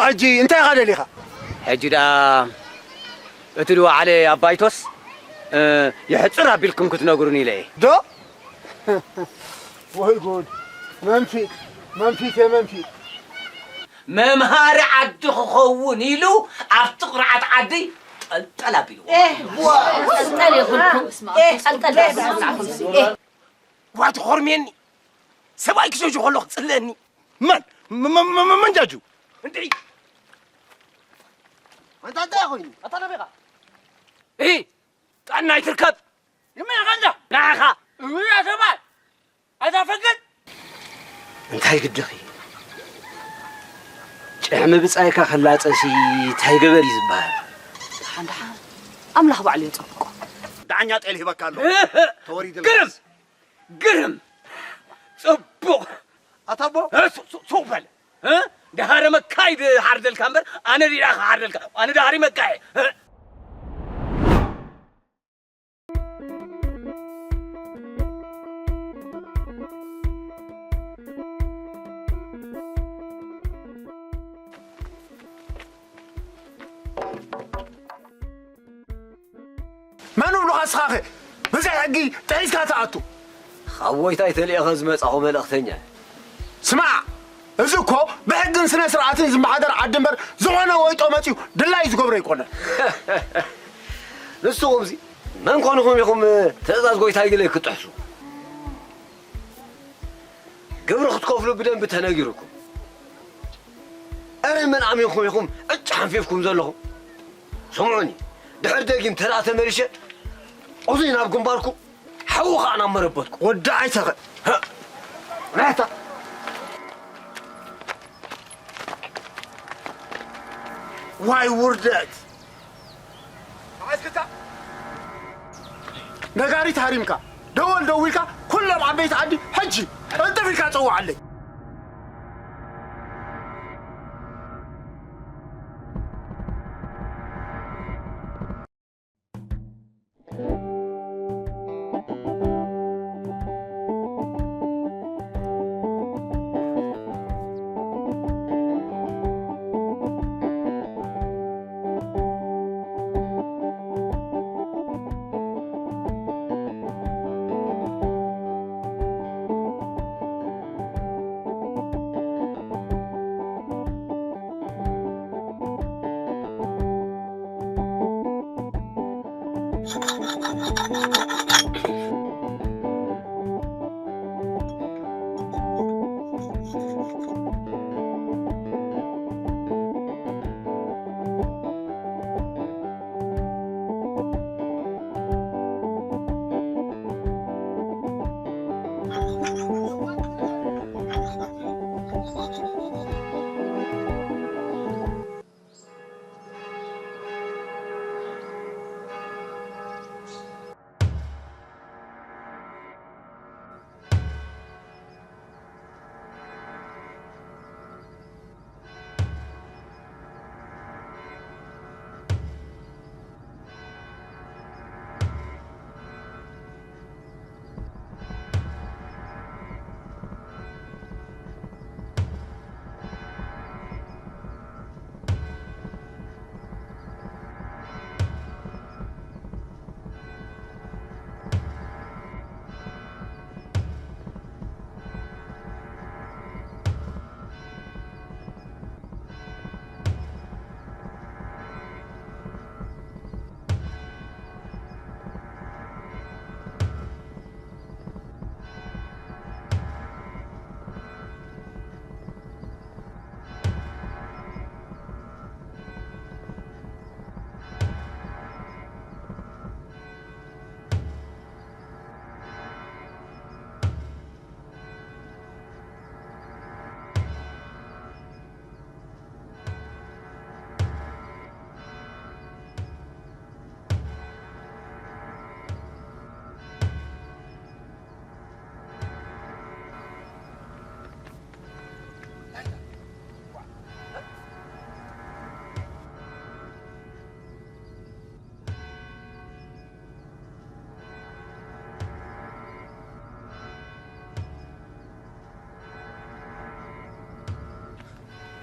ሕጂ እንታይ ኢኻ ደሊኻ? ሕጂ ደኣ እቲ ዝወዓለ ኣባይቶስ፣ እ፣ የሕጽር ኣቢልኩም ክትነግሩኒ ኢለ እየ። ዶ? ወይ ጉድ! መንፊት፣ መንፊት፣ የመንፊት። መምሃሪ ዓዲ ክኸውን ኢሉ ኣብቲ ቁርዓት ዓዲ ጠልጠል ኣቢልዎ። ኤህ፣ ጠልጠል የብልኩም። ኤህ፣ ጠልጠል የብልኩም። ኤህ። ጓት ኾርሜኒ፣ ሰብኣይ ክሸሹ ከሎ ክጽለኒ። መን? መ-፣ መ-፣ መ-፣ መ-፣ መን ጃጁ? እንድዒ። ኣንታ እንታይ ኮይኑ? ኣታ ናበይ ኢኻ? እሂ፣ ጥዕና ኣይትርከብ። ንመን ኢኻ እንዳ? ንዓኻ። እውይ፣ ኣሰባይ። ኣታ ፈቅድ። እንታይ ግድኺ? ጭሕሚ ብጻይካ ክላጸሲ እንታይ ገበር እዩ ዝበሃል? ደሓን፣ ደሓን። ኣምላኽ ባዕሉ የጸብቆ። ዳኛ ጤል ሂበካ ኣሎ። እህ! ተወሪድ ግርም! ግርም! ጽቡቕ! ኣታ ኣቦ? እ፣ ሱ-፣ ሱ-፣ ሱቕ በል! እ? ደሃረ መካይድ ሓርደልካ እምበር፣ ኣነ ዲዳ ክሓርደልካ? ኣነ ደሃሪ መካየ። እ? መን እብሉኻ እስኻኸ? ብዘይ ሕጊ ጥሒስካ ትኣቱ። ካብ ጎይታይ ተልኢኸ ዝመጻኹ መልእኽተኛ። ስማዕ፣ እዚ እኮ ብሕግን ስነ ስርዓትን ዝመሓደር ዓዲ እምበር፣ ዝኾነ ወይጦ መጺኡ ድላዩ ዝገብሮ ኣይኮነን። ንስኹምሲ መን ኮንኹም ኢኹም ትእዛዝ ጎይታይ ግለ ክትጥሕሱ? ግብሪ ክትከፍሉ ብደንቢ ተነጊሩኩም። ኣረ መን ኣሚንኩም ኢኹም ዕጭ ሓንፊፍኩም ዘለኹም? ስምዑኒ፣ ድሕር ደጊም ተራ ተመሊሸ፣ እዙይ ናብ ግንባርኩ፣ ሓዊ ኸዓ ናብ መረበትኩ። ወዲ ኣይተኸ-፣ ናታ። ዋይ ውርደት! ተዓስክታ? ነጋሪት ሃሪምካ፣ ደወል ደዊልካ፣ ኩሎም ዓበይቲ ዓዲ ሕጂ ቅልጥፍ ኢልካ ጸውዓለይ።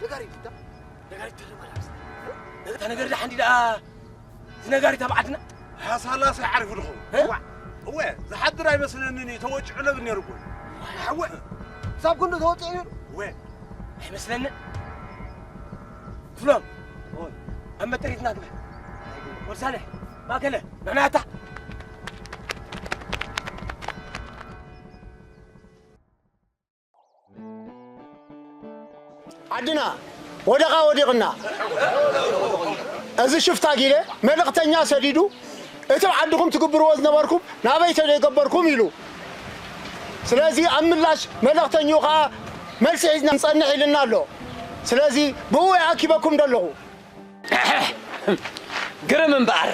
ነጋሪት እንዳ፣ እታ ነገር ደሓን ድኣ ዝነጋሪት ኣብ ዓድና? ሃሳላሳ ይዓርፍ ዝኸውን። እ? እዋ፣ እወ፣ ዝሓድር ኣይመስለንን እዩ፣ ተወጭዑ ለብል ነይሩ እኮ። ሓወ፣ ክሳብ ክንዱ ተወፂኡ ነይሩ? እወ። ኣይመስለንን። ክፍሎም፣ ኣብ መጠሪትና ግባ። ወልሳሌ፣ ማእከለ፣ ንዕናታ። ዓድና ወደቓ ወዲቕና። እዚ ሽፍታ ጊለ መልእኽተኛ ሰዲዱ፣ እቲ ኣብ ዓድኹም ትግብርዎ ዝነበርኩም ናበይ ተደይገበርኩም ኢሉ። ስለዚ ኣብ ምላሽ መልእኽተኛኡ ኸዓ መልሲ ሒዝና ንጸንሕ ኢልና ኣሎ። ስለዚ ብኡ ይኣኪበኩም ዘለኹ። ግርም እምበኣር።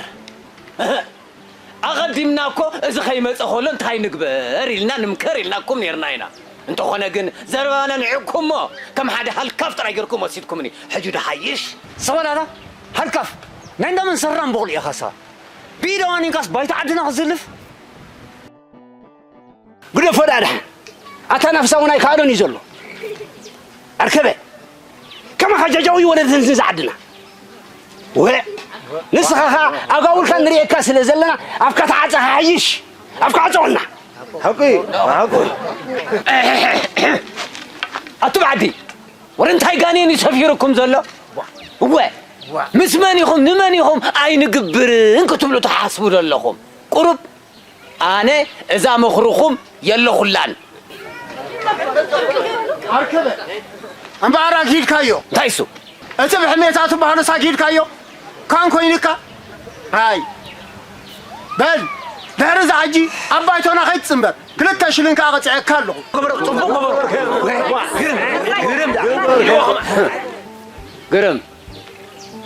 ኣቐዲምና እኮ እዚ ከይመጸ ከሎ እንታይ ንግበር ኢልና ንምከር ኢልናኩም ኔርና ኢና። እንተኾነ ግን ዘረባና ንዒቕኩሞ፣ ከም ሓደ ሃልካፍ ጥራይ ጌርኩም ወሲድኩምኒ። ሕጂ ዶ ሓይሽ? ሰበናታ ሃልካፍ ናይ እንዳመን ሰራም በቕሉ ኢኻሳ? ብኢድ ኣዋኒንካስ ባይታ ዓድና ክዝልፍ? ግደፎ ደኣ ደሓን። ኣታ ናፍሳ እውን ኣይከኣሎን እዩ ዘሎ። ኣርከበ፣ ከማኻ ጃጃው እዩ ወለደትን ዝዓድና። ወ-፣ ንስኻ ኸኣ ኣጋውልካ ንርእየካ ስለ ዘለና፣ ኣፍካ ተዓጸኻ ሓይሽ። ኣፍካ ዓጸወልና። ሓቁ እዩ፣ ሓቁ እዩ። ኣቱም ዓዲ፣ ወረ እንታይ ጋኔን እዩ ሰፊሩኩም ዘሎ? እወ፣ ምስ መን ኢኹም፣ ንመን ኢኹም ኣይንግብርን ክትብሉ ትሓስቡ ዘለኹም? ቁሩብ ኣነ እዛ ምኽርኹም የለኹላን። ኣርከበ፣ እምበኣር ኣግሂድካዮ። እንታይ እሱ? እቲ ብሕሜታ ትበሃሉስ ኣግሂድካዮ? ካን ኮይኑካ? ኣይ። በል፣ ድሕሪ እዚ ሕጂ ኣብ ባይቶና ከይትጽንበር። ክልተ ሽልን ከኣ ቀጺዐካ ኣለኹ። ግርም፣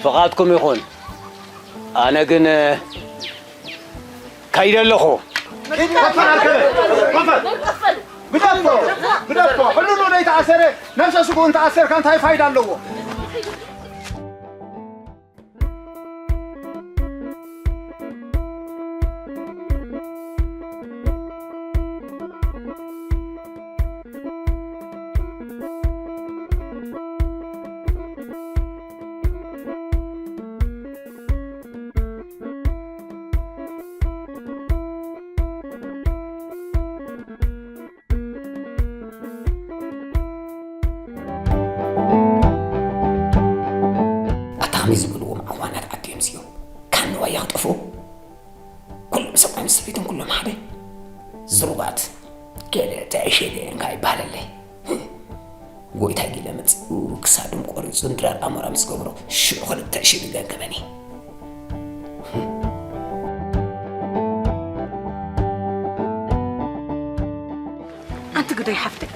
ፍቓድኩም ይኹን። ኣነ ግን ከይደ ኣለኹ። ግደፎ፣ ግደፎ። ሕልሉ ዘይተኣሰረ ነፍሰ ስግኡ እንተኣሰርካ እንታይ ፋይዳ ኣለዎ? ኣታ ከመይ ዝበልዎም ዓዋናት ዓዲ እዮም እዚኦም? ካብ ንዋያ ክጠፍኡ? ኩሎም ሰብኣይ ምስ ሰበይቶም ኩሎም ሓደ? ዝሩጋት። ገለ ተዕሸገ እንካ ይበሃለለይ። ጎይታ ጊለ መጺኡ ክሳዶም ቆሪጹ ንድራር ኣሞራ ምስ ገብሮ ሽዑ ክልተ ሽግ ገገበኒ። ኣንቲ ግደይ ሓፍተይ፣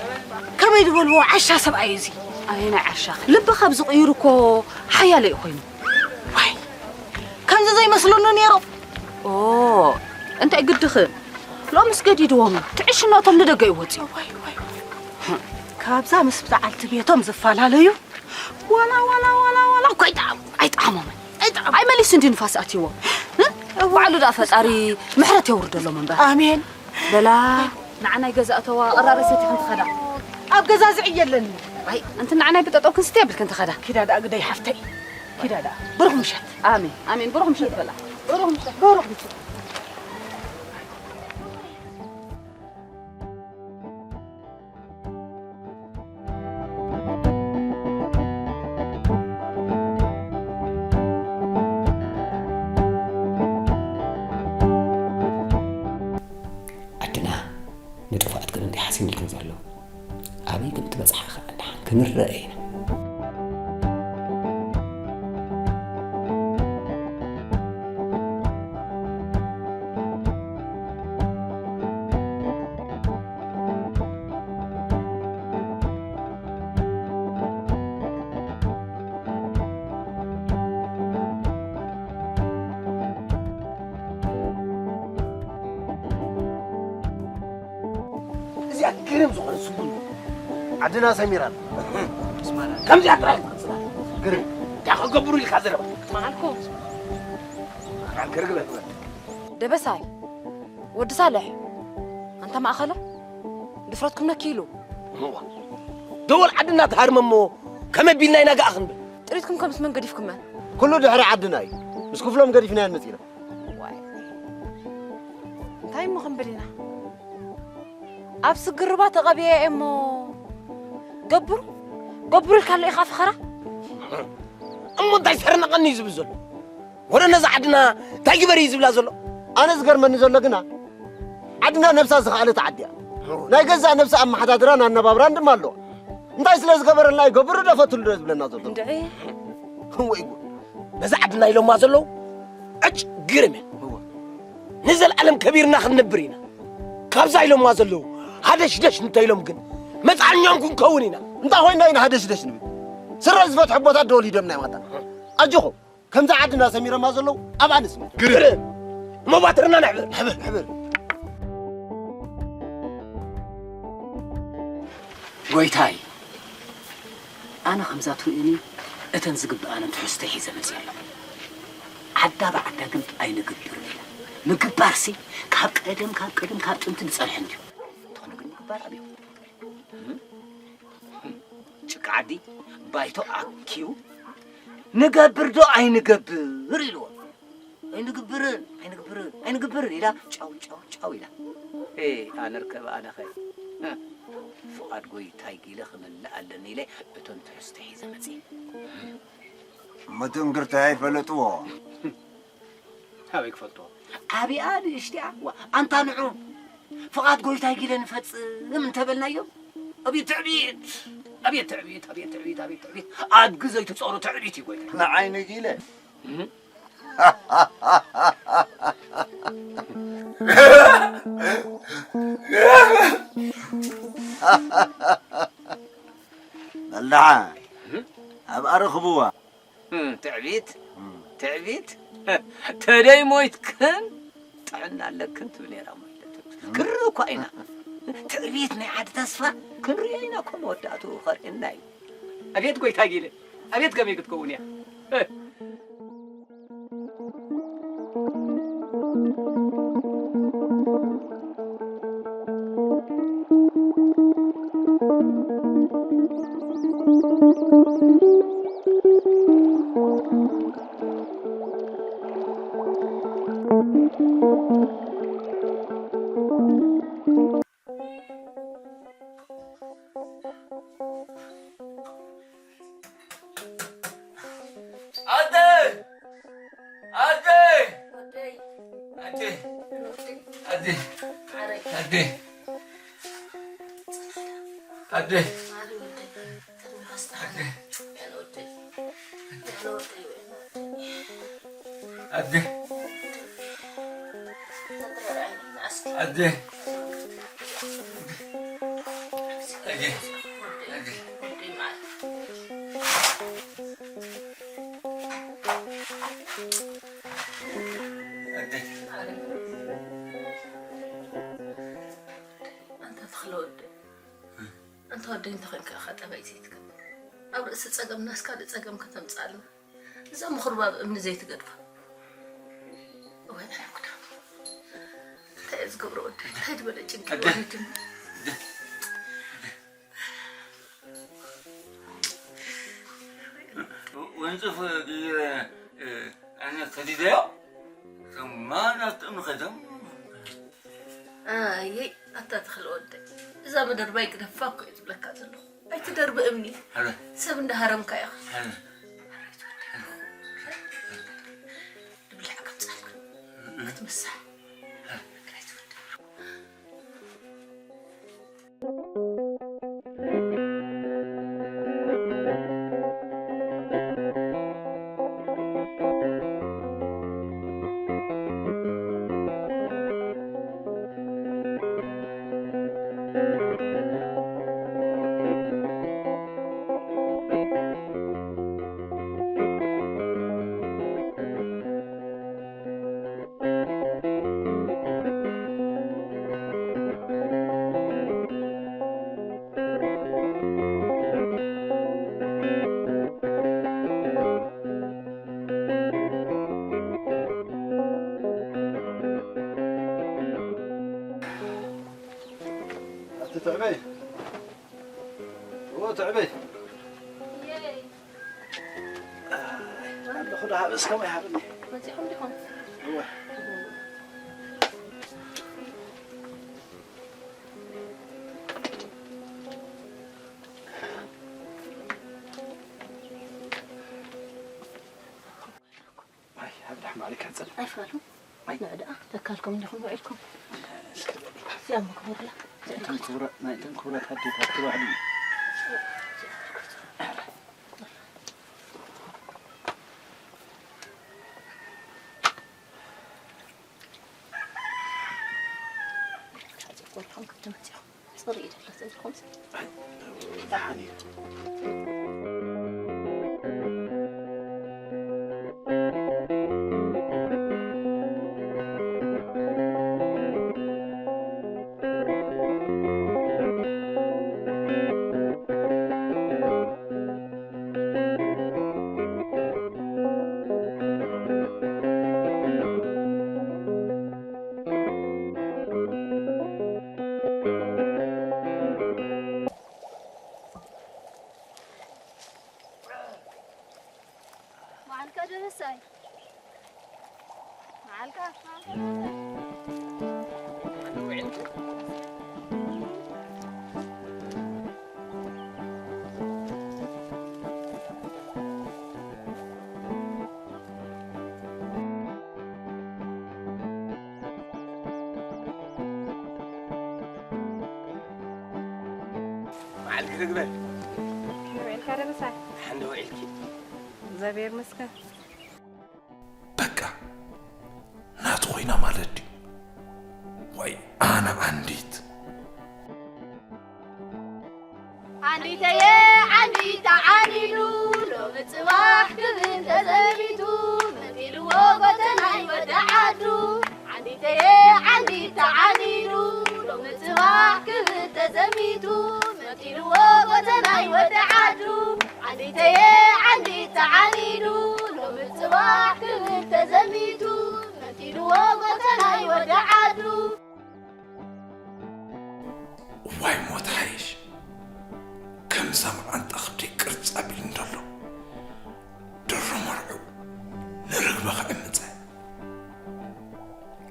ከመይ ዝበልዎ ዓሻ ሰብኣይ እዚ? ኣየናይ ዓሻ? ልቢ ካብ ዝቕይሩ እኮ ሓያለ እዩ ኮይኑ። ዋይ፣ ከምዚ ዘይመስሉኒ ነይሮም። ኦ፣ እንታይ ግድኺ? ሎምስ ገዲድዎም፣ ትዕሽነቶም ንደገ እዩ ወፂኡ። ዋይ፣ ዋይ፣ ዋይ። ካብዛ ምስ በዓልቲ ቤቶም ዝፈላለዩ፣ ዋላ፣ ዋላ፣ ዋላ፣ ዋላ እኮ ኣይጠዓሙ-፣ ኣይጠዓሞምን። ኣይጠዓሙ-፣ ኣይመሊሱ እንዲ ንፋስ ኣትይዎ። እ? እዋ። ባዕሉ ደኣ ፈጣሪ ምሕረት የውርደሎም እምበር። ኣሜን። በላ፣ ንዓናይ ገዛ እተዋ፣ ቀራረ ሰቲኽን ትኸዳ። ኣብ ገዛ ዝዕይ የለኒ። ኣይ፣ ኣንቲ ንዓናይ ብጠጠው ክንስቲ የብልክን ትኸዳ። ኪዳ ደኣ ግደይ ሓፍተይ። ኪዳ ደኣ። ብሩኽ ምሸት። ኣሜን፣ ኣሜን። ብሩኽ ምሸት በላ። ብሩኽ ምሸት። ብሩኽ ምሸት። ዓድና ንጥፍኣት ግን እንዲይ ሓሲም ኢልክን ዘሎ። ኣበይ ከም ትበጽሓ ኸኣ ደሓን ክንረኣ ኢና። እዚኣ ገረም ዝኾነ ስጉሚ ዓድና ሰሚራ ኣላ። ከምዚኣ ጥራይ ክትቅጽላ። ገረም። እንታይ ክገብሩ ኢልካ ዘረባ? መዓልኩም። መዓል ከርግለ ትበል። ደበሳይ፣ ወዲ ሳልሕ፣ ኣንታ ማእኸለ፣ ድፍረትኩም ነኪሉ። እዋ። ደወል ዓድና ትሃርመ እሞ ከመይ ቢልና ኢና ገኣ ክንብል? ሪትኩም ከምስ መን ገዲፍኩመን? ኩሉ ድሕሪ ዓድና እዩ። ምስ ክፍሎም ገዲፍናየን መጺና። ዋይ። እንታይ እሞ ክንብል ኢና? ኣብ ስግርባ ተቐቢኤ እሞ ገብሩ፣ ገብሩ ኢልካ ኣሎ ኢኻ ፈኸራ? እሞ እንታይ ሰርነቐኒ እዩ ዝብል ዘሎ? ወረ ነዛ ዓድና እንታይ ግበር እዩ ዝብላ ዘሎ? ኣነ ዝገርመኒ ዘሎ ግና ዓድና ነብሳ ዝኸኣለት ዓዲ እያ። ናይ ገዛእ ነብሳ ኣመሓዳድራን ኣነባብራን ድማ ኣለዋ። እንታይ ስለ ዝገበረልና እዩ ገብሩ ደፈትሉ ዶ ዝብለና ዘሎ? እንድዒ። ወይ ጉድ። ነዛ ዓድና ኢሎማ ዘለዉ ዕጭ ግርም እያ። እወ። ንዘለኣለም ከቢርና ክንነብር ኢና። ካብዛ ኢሎማ ዘለዉ ሃደሽደሽ እንተኢሎም ግን መፅዓኛኦም ክንከውን ኢና። እንታይ ኮይና ኢና ሃደሽደሽ ንብል? ስረ ዝፈትሑ ኣቦታት ዶ ወሊዶምና እዮም ኣታ? ኣጆኹም። ከምዛ ዓድና ሰሚሮማ ዘለዉ ኣብኣ ንስመር። ግርም። እሞ ባትርና ንሕብር። ንሕብር፣ ንሕብር። ጎይታይ፣ ኣነ ከምዛ ትርእዩኒ እተን ዝግብኣነን ትሕዝቶ ሒዘ መፅየ ኣለኹ። ዓዳ ብዓዳ ግን ኣይንግብርን ኢና። ምግባርሲ ካብ ቀደም፣ ካብ ቀደም፣ ካብ ጥንቲ ዝፀንሐ እንድዩ። እንተኾነ ግን ምግባር ኣብዩ። ጭቃ ዓዲ ባይቶ ኣኪቡ ንገብር ዶ ኣይንገብር ኢልዎ። ኣይንግብርን፣ ኣይንግብርን፣ ኣይንግብርን ኢላ ጫው፣ ጫው፣ ጫው ኢላ። ኤ፣ ኣነ ርከብ ኣነኸ፣ እ፣ ፍቓድ ጎይታይ ጊለ ክምልእ ኣለኒ ኢለ እቶም ትሕዝቶ ሒዘ መጺኤ። እሞ ትንግርተይ ኣይፈለጥዎ። ኣበይ ክፈልጥዎ? ዓብያ ንእሽትያ፣ ዋ፣ ኣንታ ንዑ ፍቓድ ጎይታይ ጊለ ንፈጽም እንተበልናዮም፣ ኣብየት ትዕቢት፣ ኣብየት ትዕቢት፣ ኣብየት ትዕቢት፣ ኣብየት ትዕቢት፣ ኣድጊ ዘይትጾሩ ትዕቢት እዩ ጎይታይ። ንዓይ ንጊለ። እህ። በልዓ፣ እህ። ኣብኣ ርኽብዋ። እም፣ ትዕቢት፣ እም። ትዕቢት። ተደይ ሞይትክን ጥዕና ኣለክን ትብል ነይራ ሞይተት። ክሪ እኳ ኢና። ትዕቢት ናይ ዓዲ ተስፋ ክንሪኦ ኢና እኮ መወዳእትኡ ከርእየና እዩ። ኣቤት ጎይታ ጊለ፣ ኣቤት ከመይ ክትከውን እያ። ኣደ! ኣደ! ወደይ! ኣደ! ወደይ! ኣደ! ዓረይ! ኣደ! ኣደ! ማሪ ወደይ! ኣደ! ያለ ወደይ! ያለ ወደይ! ኣደ! ኣደ! ኣደ! ኣደ! ኣንታ ተኽለ ወደይ፣ ኣንታ ወደይ እንተኾይንካ ኢኻ ጠባይ ዘይትገብር። ኣብ ርእሲ ጸገምናስ ካልእ ጸገም ከተምጽኣልና። እዛ ምኹርባብ እምኒ ዘይትገድፋ። እዋይ፣ ኣነ ጉዳ። እንታይ እየ ዝገብሮ ወደይ? እንታይ ዝበለ ጭንቂ ኣደ። ወሪድኒ? ኣደ። ወንጭፍ፣ እ፣ እ፣ ኣነ ከዲደዮ። ሰማን ኣብቲ እምኒ ከይዶም። ኣየይ፣ ኣታ ተኽለ ወደይ። እዛ መደርባይ ግደፋ እኮ እየ ዝብለካ ዘለኹ። ኣይትደርቢ እምኒ። ሃለ። ሰብ እንዳሃረምካ ኢኻ። ሃለ። ድብላዕ ከምጻልካ ክትምሳሕ። ኣቲ ትዕበይ፣ ኦ ትዕበይ። እየይ። ደሃበስ ከመይ ሃብኒ? መጺኹም ዲኹም? እወ። ኣይ፣ ኣብ ዳሕማ ዓሊካ ጸል። ኣይፋሉ። ኣይ። ንዕ ደኣ ተካልኩም እንዲኹም ውዒልኩም። እዚኣ መክቡርላ። ናይተን ክቡራት፣ ናይተን ክቡራት ኣዴታት ተባህሉ። ጽቡቕ ኢኹም ክትመጽኡ። ጽሩይ እዩ ዘሎ ተዝኾንስ። ደሓን እዩ። መዓልካ ደበሳይ። መዓልካ፣ መዓልካ ደበሳይ። መዓልቲ ርግበ። ውዒልካ ዶ ምሳይ? ሓንደ ውዒልኪ? እግዚኣብሔር ይመስገን። በቃ ናቱ ኮይና ማለት ድዩ? ወይ ኣነ ዓንዲት። ዓንዲተየ ዓንዲት ተዓኒዱ፣ ሎሚ ጽባሕ ክብል ተዘሚቱ፣ መቲልዎ ጎተናይ ወዲ ዓዱ። ዓንዲተየ ዓንዲት ተዓኒዱ፣ ሎሚ ጽባሕ ክብል ተዘሚቱ፣ መቲልዎ ጎተናይ ወዲ ዓዱ። ዓንዲተየ ዓንዲት ተዓኒዱ፣ ሎሚ ጽባሕ ክብል ተዘሚቱ፣ መቲልዎ ጎተናይ ወዲ ዓዱ። ዋይ ሞት ሓይሽ፣ ከምዛ መዓንጣ ክብደይ ቅርጽ ኣቢሉ እንተሎ፣ ድሮ መርዑ ንርግበ ክዕምጸ።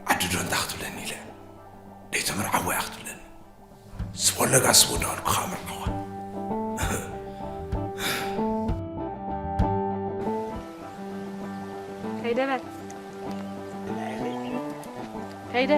ዓዲ ዶ እንታይ ክትብለኒ ኢለ፣ ደይተመርዓወ እያ ክትብለኒ። ስቦለጋ ስቦ እንዳበልኩ ከዓ መርዓዋ። ከይደ በል። ከይደ።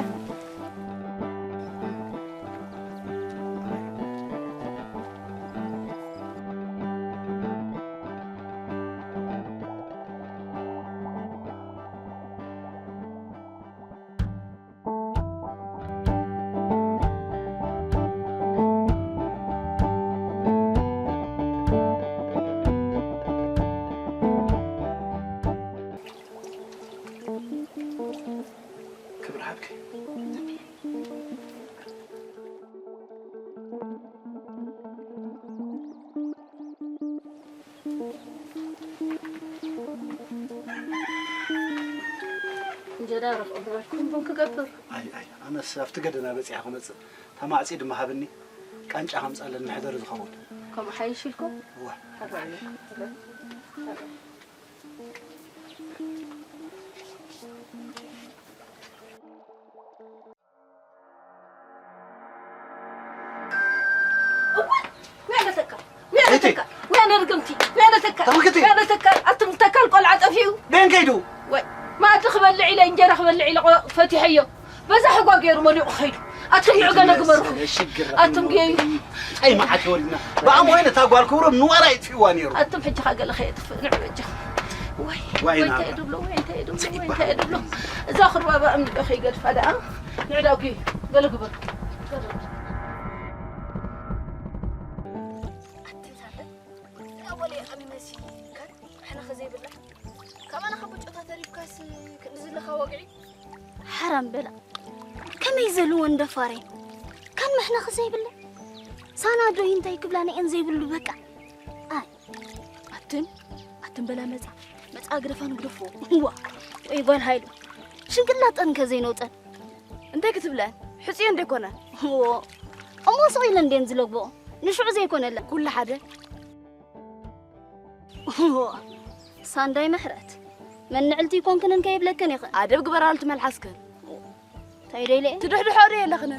ክብሪ ሃብኪ። እንጀራ ረፍኦ ዝበልኩም ቡን ክገብር። ኣይ፣ ኣይ፣ ኣነስ ኣብቲ ገደና በጺሐ ክመጽእ። ተማዕጺ ድማ ሃብኒ። ቃንጫ ከምጻለን መሕደሪ ዝኸውን። ከምኡ ሓይሽ ኢልኩም? እወ። ሕራይ ኢልኩም። ሕራይ። እዋይ፣ ወያነ ተካ፣ ወያነ ቤተይ። ተካ፣ ወያነ ርግምቲ፣ ወያነ ተካ፣ ተመልከቲ። ወያነ ተካ፣ ኣቱም ተካል ቆልዓ ጠፊኡ። በየን ከይዱ? ወይ፣ መኣዲ ክበልዕ ኢለ፣ እንጀራ ክበልዕ ኢለ ቆ-፣ ፈቲሐዮ። በዛ ሕጓ ገይሩ መሊቑ ከይዱ። ኣቱም ንዑ ገለ ግበሩ። ሽግር ኣቱም ገዩ። እንታይ መዓት ይወልና? ብኣም ወይነ እታ ጓል ክብሮም ንዋራ ይጥፊእዋ ነይሩ። ኣቱም ሕጂ ኸኣ ገለ ከየጥፍእ፣ ንዑ በጃኹም። ወይ፣ ዋይ ወይ ናብራ። እንታይ ድብሎ፣ ወይ እንታይ ድብሎ፣ ወይ እንታይ ድብሎ። እዛ ክርባባ እምኒ ዶ ከይገድፋ ደኣ? ንዕዳጉ ገለ ግበሩ። ኣቲ ሳለ፣ እዛ ጓለይ ዓሚ መሲ ከን ሕነ ከዘይብላ፣ ከማና ካብ ብጮታ ተሪፍካስ ክንዲ ዝለኻ ወግዒ? ሓራም በላ። ከመይ ዘልዎ እንደፋሬ። ከን መሕነ ከዘይብለ። ሳና ዶ እንታይ ክብላ ነኤን ዘይብሉ በቃ። ኣይ። ኣትን፣ ኣትን በላ መጻ። መጻ ግደፋ ንግደፎ። ዋ፣ ወይ ጓል ሃይሉ። ሽንቅላጠን ከዘይነውጠን። እንታይ ክትብለን? ሕጽዮ እንደ ኮነ። ዎ፣ እሞ ስቕ ኢለ እንዴን ዝለግብኦ። ንሽዑ ዘይኮነለን። ኩሉ ሓደ። ዎ፣ ሳንዳይ ምሕረት። መንዕልቲ ይኮንክንን ከይብለክን ይኽእል። ኣደብ ግበራሉ ትመልሓስክን። እንታይ ደይለ? ትድሕድሖ ዶ የለኽን?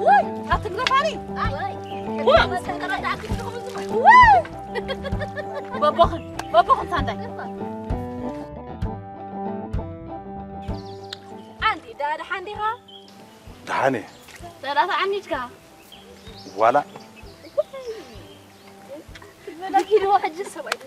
ውይ ኣትግደፋኒ። ውይ በቦኽን በቦኽን ሳንዳይ። ኣንቲ ዳ ደሓን ዲኻ? ደሓን እየ። ሰላሳ ዓኒድካ። ዋላ መለኪ ዶ ሕጂ ሰብኣይ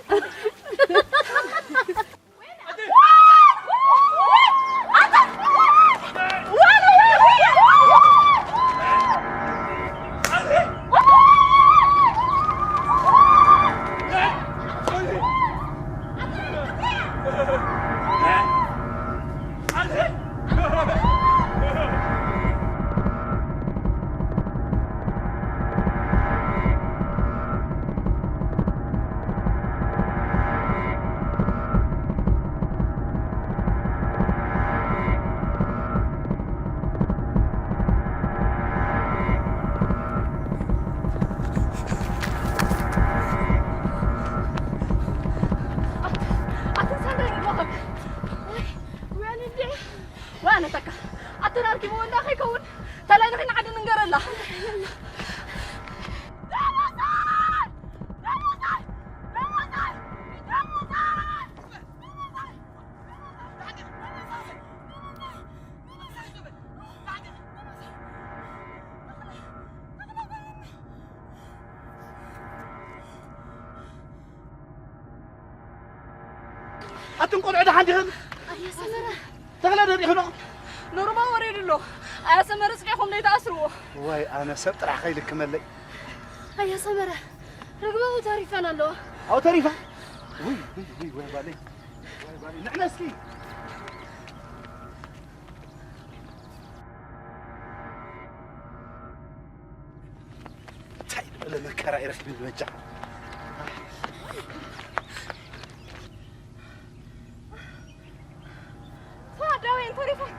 ወይ ኣነተካ ኣተን ኣርኪብዎ እንዳ ከይከውን ታላይ ንኺ ንዓዲ ንንገረላ። ኣትን ቆልዑ ደሓን ዲኽን? ኣየ ሰመረ። ተኽለ ደሪኽኖ? ኖርማ ወሪዱ ኣሎ። ኣያ ሰመረ ጽኒዕኩም ደይ ትኣስርዎ? ዋይ ኣነ ሰብ ጥራሕ ከይልክመለይ። ኣያ ሰመረ። ርግበ ተሪፈን ኣለዋ። ኣው ተሪፋ? ውይ ውይ ውይ ወይ ባለይ። ወይ ባለይ ንዕነ እስኪ። እንታይ ዝበለ መከራ ይረኽብን በጃ። ተዋዳወይን ተሪፈን።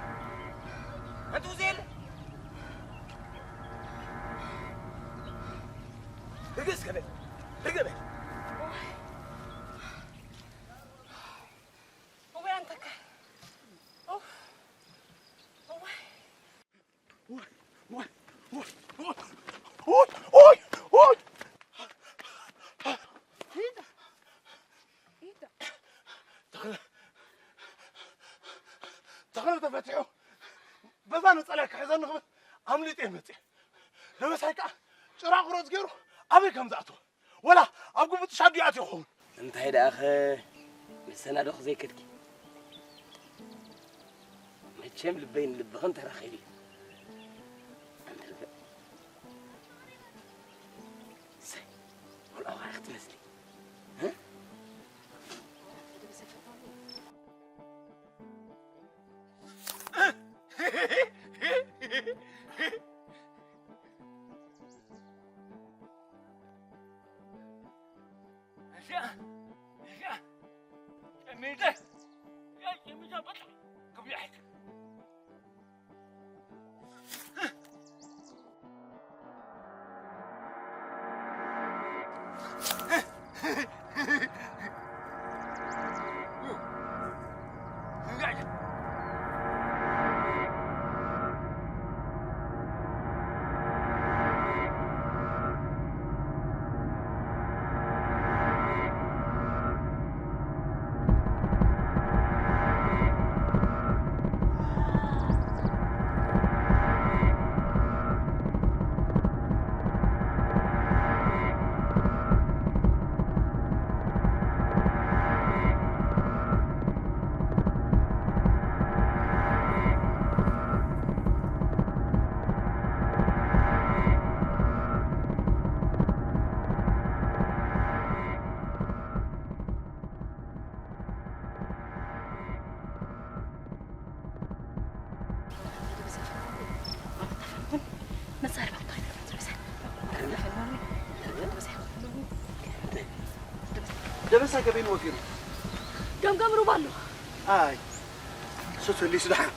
ኣንቱ ዜል። ርግስ ከበል። ርግበል። ወይ ኣንተካ። ኦፍ። ወይ። ተኽለ፣ ተኽለ ተፈቲሑ በዛ ነጸላ ክሕዘኒ ክብል ኣምሊጠ መጽየ። ደበሳይ ከኣ ጭራ ቁረጽ ገይሩ ኣበይ ከም ዝኣተወ ወላ ኣብ ግቡጥ ሻዱ ይኣትዮ ይኸውን። እንታይ ደኣኸ መሰናዶኺ ዘይከድኪ? መቸም ልበይ ንልብኽን ተራኺቡ እዩ። ኣንተ ልበ-፣ ሰይ፣ ቆልዓ ኸዓ ክትመስሊ። እ? ደበሳ ገበይን ወፊሩ። ገምገም ሩባ ኣሎ። ኣይ፣ ሱስ ወሊሱ ደሓን።